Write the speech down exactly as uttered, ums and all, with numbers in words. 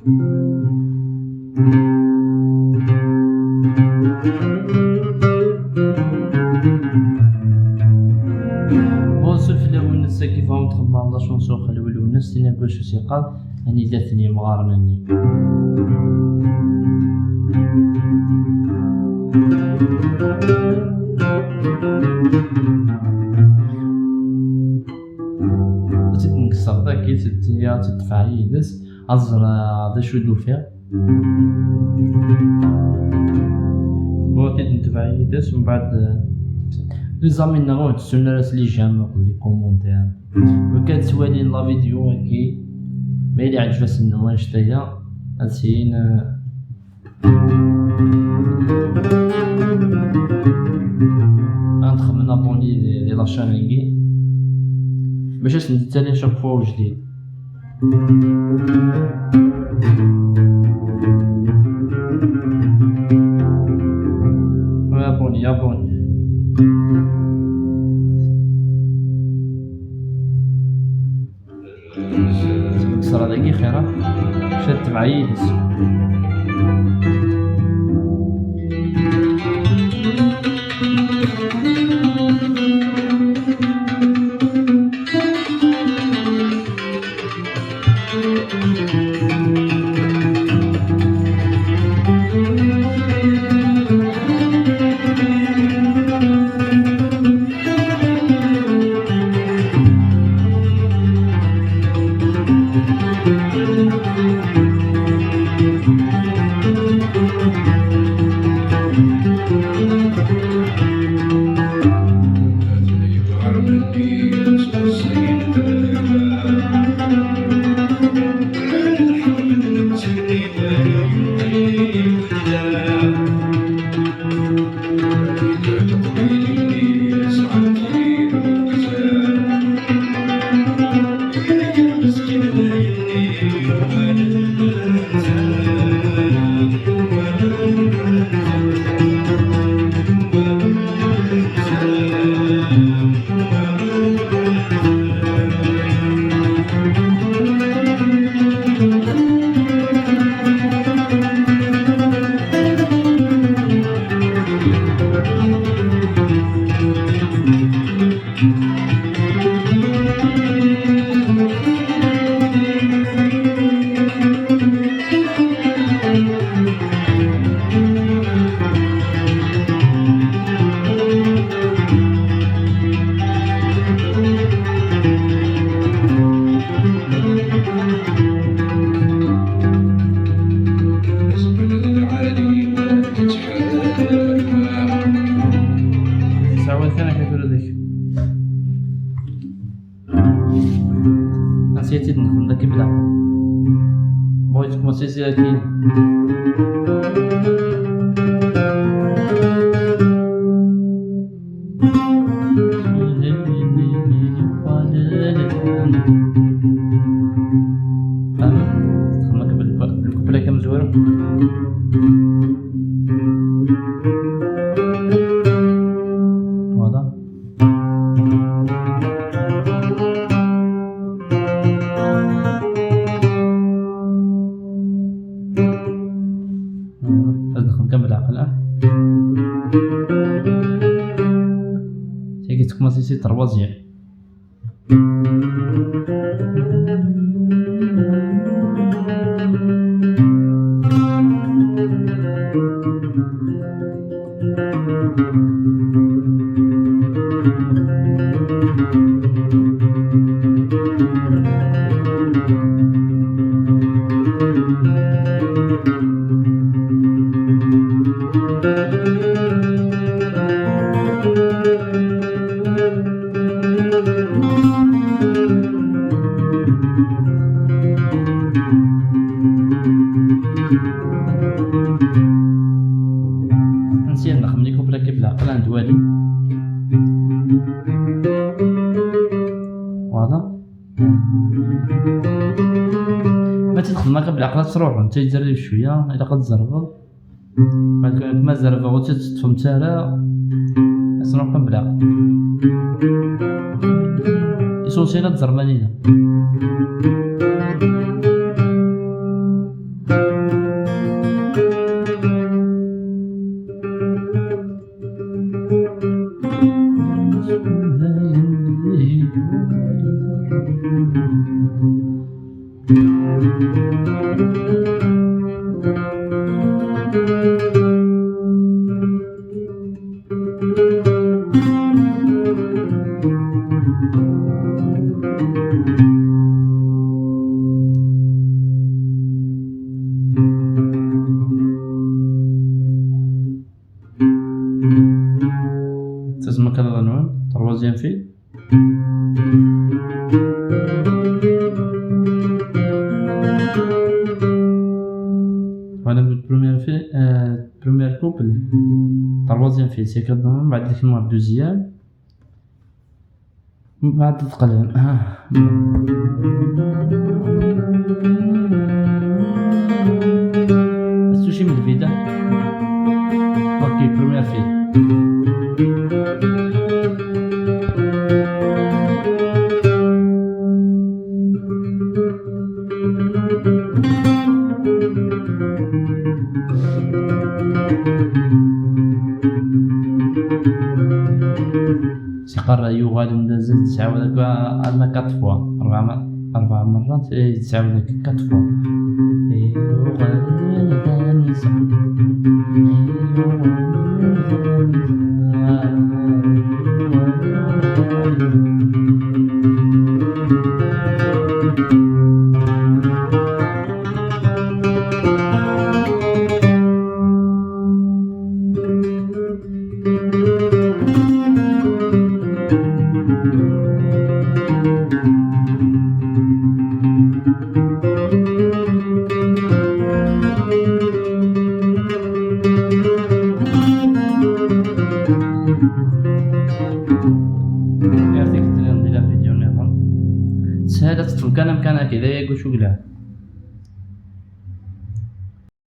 Bon, suref fell-awen, ass-agi bɣan txedmeḍ la chanson xelwel-nnes, tin akk acu s-yeqqar, anida-ten yemɣaren-nni. Ad tt-id-nkesser tagi, ad tt-id-tedfeɛ yid-s, ad ẓreɣ d acu d-ufiɣ. Bon, ad tt-id-netbeɛ yid-s, mbeɛd, eh, les amis-nneɣ ur ttessun ara s les j'aime akked les commentaires. Lukan ttwalin la vidéo-agi, ma yella iɛǧeb-asen wannect-aya, ad syin, eh, ad xedmen abonné di, di la chaîne-agi, bac ad sen-d-ttali chaque fois ujdid. Abonné, abonné. Ẓra dagi xir, ah. Cad tebɛ yid-s. Sɛawad kan akka tura deg. Ansi ad tt-id-nexdem dagi bla. Bon, yettkumaṣi si akin. Fehmeḍ? Texdem akka bel-, belkupla-k amezwaru. Voilà. Ad nexdem kan belɛaqel, ah. Tagi tettkumaṣi si troisième. Ansi ad nexdem les couplets-agi belɛaqel, ad nwali. Voilà. Ma tt-id-xedmeḍ akka belɛaqel ad truḥ, netta yettẓerrib cwiya, ilaq ad tzerbeḍ. Ma tkun ma tzerbeḍ ur tt-teṭṭfemt ara, ad truḥ kan belɛaqel. Isunsin ad tzerrem anida. Tazmakala nwen, troisième fil. Voilà, le premier fil, euh, premier couple. Troisième fil, c'est que dans, بعد الكلمة deuxième. بعد تقلب. آه. السوشي من البداية. اوكي، بروميير فيل. سيقرا يوغال ندازل تسعاود هكا أربع كاتفوا، أربع م-، أربع مرات، إيه، تسعاود هكا كاتفوا. Merci كثيرا ديال الفيديو نظام. سهلة تتفكر كان كان كذا يقول شو قلها.